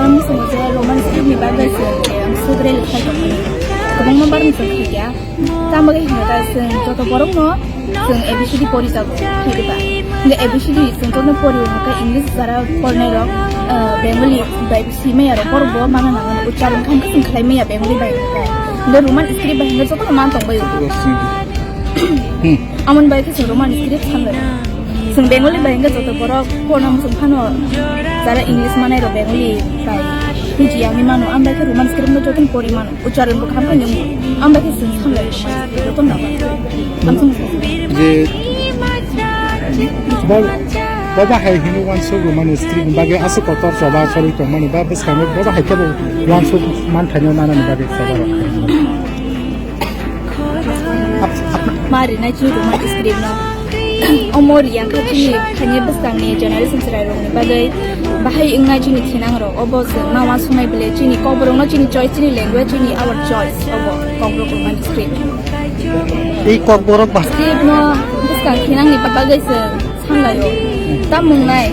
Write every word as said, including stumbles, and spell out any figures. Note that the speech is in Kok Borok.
Ang muchungo je Roman script ni bagwi se ang sugre lekha tongmani. Kwbangma barni chwng khaikha. Tamo khe hino ta chwng joto borokno chwng A B C D porijago khaikha. Hingke A B C D chwng joto pori hingke English jara pornai rok, ah, Bengali bai si maya rok borok bo mana nangani uchcharon khan khe chwng khlai maya Bengali bai hingke. Hingke Roman script bai hingke joto man tongbai. Hmm. Amon bai khe chwng Roman script sanbai. Chwng Bengali bai hingke joto borok porna muchung phano jara English manai rok Bengali bai bujiya hinwi mano. Ambai khe Roman script no joto pori mano. Uchcharon bo kaham khe nung. Ambai khe chwng samlai joto no. Ang chwng je bo, bo bahai hino wansuk Roman script ni bagwi aswk kotor choba choli tongmani ba bwskango bo bahai khe bo wansuk manthaino nanani bagwi choba rok. Ma rinai chini Roman script no. Omo riya kha chini thani bwskangni generation chwrairokni bagwi bahai wngnai chini thinang rok. Obo se ma wansuknai bele chini kokborokno chini choice, chini language, chini our choice. Obo kokborok Roman script. Ei kokborok ba- Script no bwskang thinangni bagwi se samlaio. Tamung nai.